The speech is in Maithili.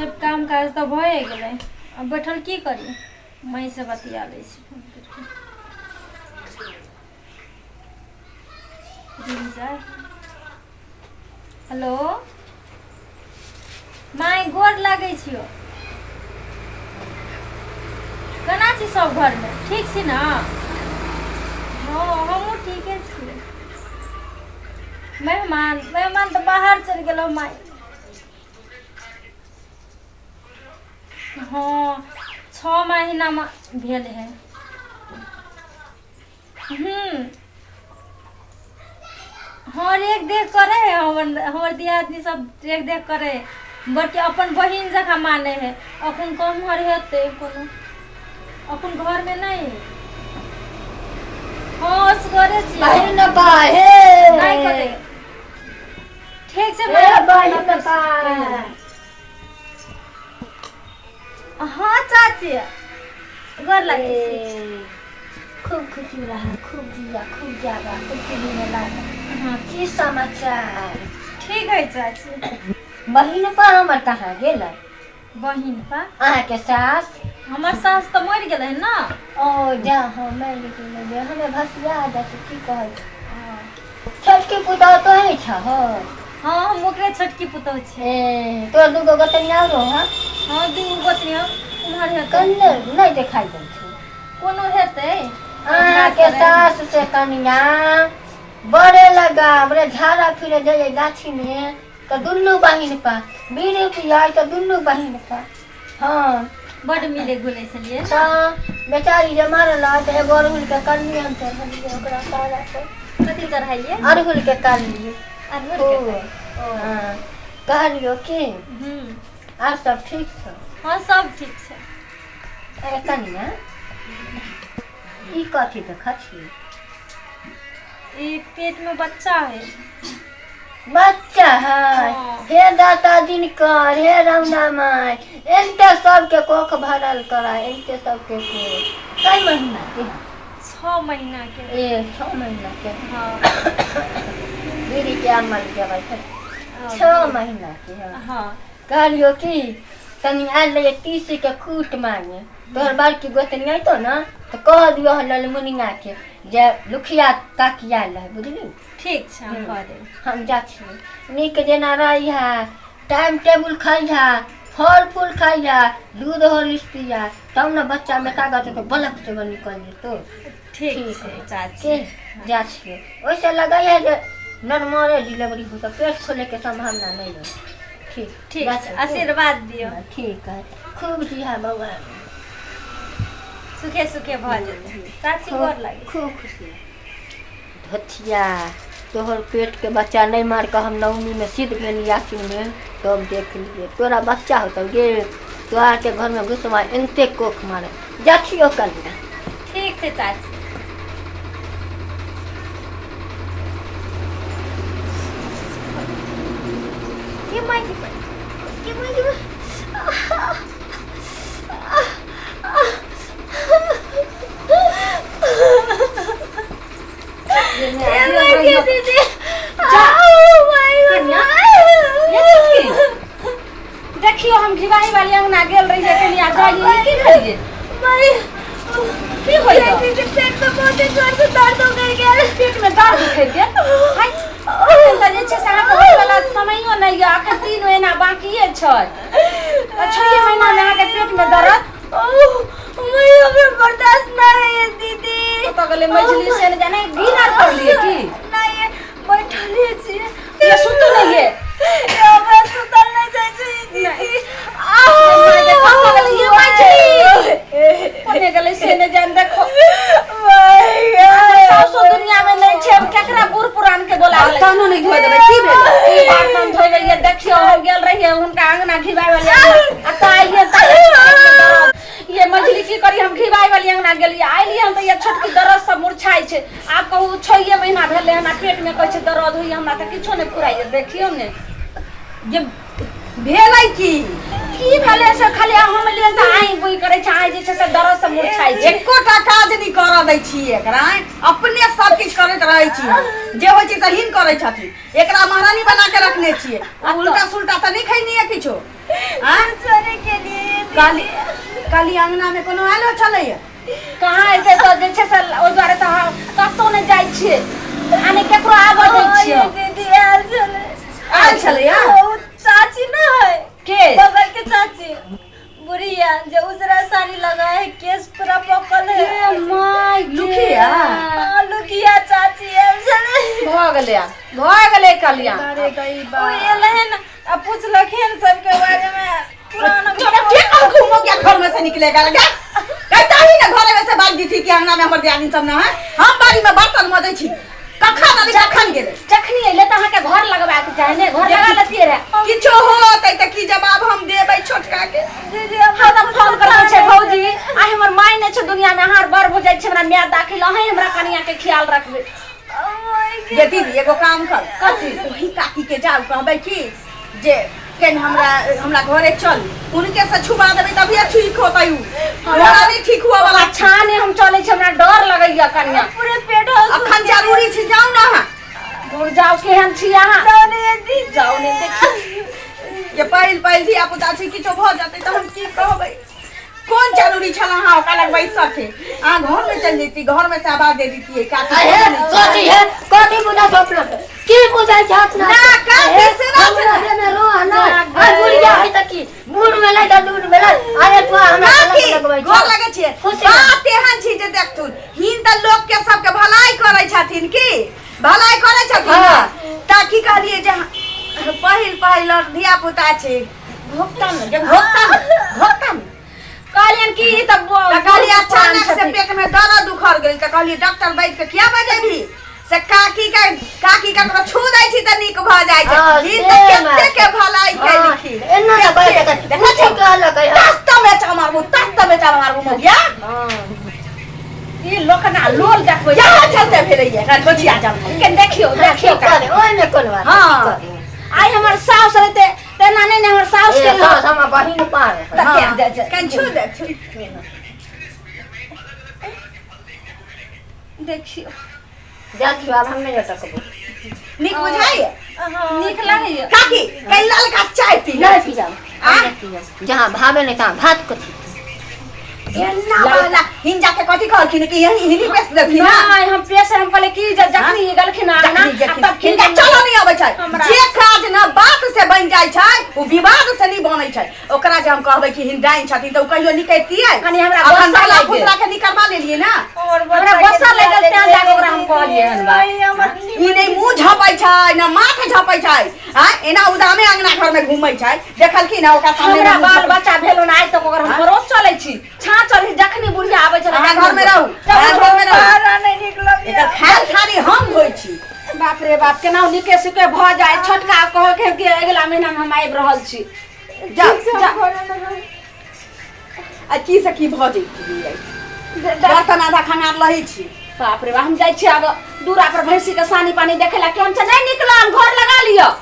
सब काम काज तऽ भए गेलै आब बैठल की करी माइसँ बतिया लै छी फोन करिके रुकि जाय हेलो माय गोर लागै छियौ केना छी सब घरमे ठीक छी ने हँ हमहूँ ठीके छी मेहमान मेहमान तऽ बाहर चलि गेलहुँ माय हँ छओ महीनामे भेल है हूँ हँ रेख देख करे है हमर हमर दियादनी सब रेख देख करे है बल्कि अपन बहिन जकाँ माने है अखन कमहर हेतै कोनो अपन घरमे नहि हँ असगरे छियै बहिन बा हे नहि कतै ठीक छै हे माय बहिन बा हँ चाची गोर लागै छी ए, खूब खुशी रहा खूब जिया खूब जागा खूब चीनी में लागा हँ की समाचार ठीक है चाची बहिन पा हमर कहाँ गेल बहिन पा अहाँके सास हमर सास तऽ मरि गेलै हन ने ओ जा हम मरि गेलै हमे भसिया जाइ छै की कहै छै छोटकी पुतहु तोहे छहो हँ हम ओकरे छोटकी पुतहु छियै ए तोर दूगो गोतनी आरो हँ हँ दूगो गोतनी हम उम्हर हेतै कन्ने नहि देखाइ दै छै कोनो हेतै अहाँके सास से कनिया बड़े लगा बड़े झाड़ा फिरे जाइए गाछीमे तऽ दुनू बहिन पा बीड़ी पियाइ तऽ दुनू बहिन पा हँ बड मिले घुले छलियै ने तऽ बेचारी जे मरल तऽ एगो अड़हुलके कलमी हम चढ़लियै ओकरा सारा पर कथी चढ़ाइए अड़हुलके कलमी अड़हुल के खूब ओ हँ कहलियौ की हूँ आर सब ठीक छौ हँ सब ठीक छै अरे कनिया ई कथी देखै छी ई पेट में बच्चा है बच्चा है हाँ। हे दाता दिनकर हे रौना माय एनते सबके कोख भरल करा एनते सबके कोख कई महीना के है? छः महीना के ए छः महीना के हाँ दीदी के अमल के बैठल छः महीना के है हाँ कहलियो कि तनी आयल रहियै तीसी के कूट मांगे तोहर बड़की गोतनी अयतो ने तऽ कह दियौ ललमुनिया के जे लुखिया काकी आयल रहै बुझली ठीक छै हम कह देब हम जा छियै नीक जेना रहिहे टाइम टेबुल खइहे फल फूल खइहे दूध हॉर्लिक्स पियहे तब ने बच्चामे ताकत हेतौ बलक से निकल जेतौ ठीक ठीक छै है। चाची के जा छियै ओहिसँ लगै है जे नॉर्मले डिलीवरी हो तऽ पेट खोलैके सम्भावना नहि है ठीक ठीक जा छै छियै। आशीर्वाद दियौ हाँ, ठीक है खूब जिहा बौआ सुखे सुखे भऽ जेतै चाची गोर लागै खूब खुशी धोथिया तोहर पेटके बच्चा नहि मार कऽ हम नवमीमे सिद्ध भेली आसिनमे तब देख लिए तोरा बच्चा होतौ गे तोरा के घरमे घुसवा एनते कोख मारे जा छियौ कन्या ठीक छै चाची के माय के माय के माय देखियो हम घिवाही वाली अंगना गेल रहिए कनिया जाइए की भेलिए की होई पेट में बहुत जोर से दर्द हो गेल पेट में दर्द उठि गेल हाय अखन तऽ जे छै से अहाँके होय वाला समयो नहि यऽ अखन 3 महीना बाकिए छै आ छए महीना मे अहाँके पेट में दर्द हमरा बर्दाश्त नहीं है दीदी कतऽ गेलै मझली से ने जाने गिनर पड़लिए की नहीं बैठले छियै ये सुतू नहीं ये ये हमरा सुतल नहीं जाइ छै दीदी माय कतऽ गेलै ये मझली कोने गेलै से ने जान देखो सासो दुनिया में नहीं छै अब केकरा बूढ़ पुरान के बोला बर्तनो नहि धोए देबै की भेल ई बर्तन धोइ रहियै देखियौ हम गेल रहियै हुनका अंगना घिबाय वाली अंगना आ तऽ आइए तऽ ये मझली की करी हम घिबाय वाली अंगना गेलियै आइलियै हम तऽ ये छोटकी दर्द सब मुरछाइ छै आब कहू छए महीना भेलै हन आ पेट में कहै छै दर्द होइए हमरा तऽ किछो नहि फुराइए देखियौ ने जे भेलै की की भेलै से खाली हम एलियै तऽ आइ बुइ करै छै आइ जे छै से दर्द से मुरछाइ छै एकोटा काज नहि करऽ दै छी एकरा अपने सब किछु करैत रहै छी हम। जे होइ छै सही करै छथिन एकरा महारानी बना के रखने छियै उल्टा सुल्टा तऽ नहि खैनी है किछो आँय? काली काली अंगना में कोनो आलो छलैया। कहाँ एतै तऽ जे छै से ओहि दुआरे तऽ हम कतहु नहि जाइ छियै आ नहि केकरो आबऽ दै छियै। दीदी आयल छलै। आयल छलैया? ओ चाची न है के? बगल के चाची बुढ़िया जे उजरा साड़ी लगा है, केस पूरा पकल है। ए my गे। लुखिया? हाँ, लुकिया चाची आयल छलै। भऽ गेलै आब, भऽ गेलै कलिया। अरे दई ओ एलै हन आ पुछलखिन सबके बारे में पुराना के कहू घूमो क्या घर में से निकलेगा लगा कहता ही ना घर में से भाग दी थी कि अंगना में हमर दियादिन सब ना है, हम बाड़ी में बर्तन मजै छी, कखन अली कखन गेलै। जखनी एलै तऽ अहाँके घर लगबाके चाही ने, घर लगा लेतियै रहे। किछो होतै तऽ की जवाब हम देबै छोटका के? दीदी हम तऽ फोन करै छै भौजी, आइ हमर माय नहि छै दुनिया में, अहाँ बड़ भऽ जाइ छै हमरा माय दाखिल, अहीं हमरा कनिया के ख्याल रखबै। गे दीदी एगो काम कर। कथी? वही काकी के जाउ कहबै कि जे केन हमरा हमरा घरे चल, उनके से छुपा देबै तभी ठीक होतै। उ हमरा नहीं ठीक हुआ वाला। अच्छा नहि हम चलै छी, हमरा डर लगैया कनिया। पूरे पेट अखन जरूरी छै, जाउ ना अहाँ। दूर जाउ, केहन छी अहाँ? जाउ ने दीदी, जाउ ने देखी। जे पहिल पहिल धिया पुता छै, किछो भऽ जेतै तऽ हम की कहबै? कोन जरूरी छल अहाँ ओकरा लग बैसऽ के? अहाँ घर में चलि जैती, घर में से आवाज दे दितियै काकी। अहे कथी है, कथी बुझा छौ अपना के? की बुझै छै अपना ना, के? का अहे, बिसरा छै? हमरा देह में रोह नै। आ बुढ़िया है तऽ की बूढ़ में लै तऽ दूध में लै। अरे तू हमरा काकी गलत लगबै गोर छौ। लगै छियै। खुशी रह। बात एहन छी जे देखथुन हिन तऽ लोक के सबके भलाई करै छथिन, की भलाई करै छथिन हाँ। ने? तऽ की कहलियै जे पहिल पहिल धिया पुता छै, घोकतन जे घोकतन घोकतन। कहलियनि कि ई तऽ तऽ कहलियै अचानक से छथिन। पेट में दर्द उखड़ गेल तऽ कहलियै डॉक्टर बैठ के किया बजेबही, से काकी के काकी ककरो छू दै छी तऽ नीक भऽ जाइ छै। हाँ, ई तऽ से कते के भलाई हाँ, केलखिन। एना ने बैठ के देखै कुछो छी? कहलक है। दस तमेचा मारबू, दस तमेचा मारबू मौगिया। ई लोकना लोल देखबै। यहाँ चलते भेलैया एकरा ठोचिया जन्म। के देखियौ देखियौ। की करे ओहिमे कोन बात? हाँ। की करे? आइ हमर साउस रहते तेना नहि ने हमर साउस ए, के सास हमर बहिन पार है। हाँ, दे- दे- कनि छू दे छू। देखियौ। जा दियौ, आब हम नहि अटकबो। नीक बुझाइया? नीक लगैया। काकी कनि ललका चाय पी। नहि पियब। आ? नहि पियब। जहाँ भावे नहि तहाँ भात कथी? एना वाला हिन जाके कथी कहलखिन कि यही हिनी पेश देलखिन ना? नहि हम पेश, हम कहले कि जे जखनी ई गेलखिन आंगना जखनी आ तब हिनका चलो नहि अबै छै। हमरा- जे काज न बात से बनि जाइ छै ओ विवाद से नहि बनै छै। ओकरा जे हम कहबै कि हिन डाइन छथिन तऽ ओ कहियो निकलतियै? कनि हमरा अखन गुस्सा बाला लागि गेल। फुसरा के निकलवा लेलियै ना। हमरा गुस्सा लागि गेल तें जाके ओकरा हम कहलियै हन बात। ई नहि मुँह झपै छै न माथ झपै छै, आ एना उदामे अंगना घर में घूमै छै। देखलखिन हँ ओकरा सामने हमरा में मुँह बाल झपै। बच्चा भेल ने आइ तक ओकर हम परोस चलै छी, छाँ चलै छी, जखनी बुढ़िया आबै छै अहाँ घर में रहू, अहाँ घर में रहू। एकर खायल थारी हम धोइ छी। बाप रे बाप, केना नीके सुके भऽ जाय। छोटका कहलकै कि अगिला महीना में हम आबि रहल छी। जा जा, आ की से की भऽ जैतियै? बर्तन आधा खंगार लहै छी। बाप रे बाप, हम जाइ छी आब दूरा पर भैंसी के सानी पानी देखे ला केहन छै। नहीं निकलम, घर लगा लिअ।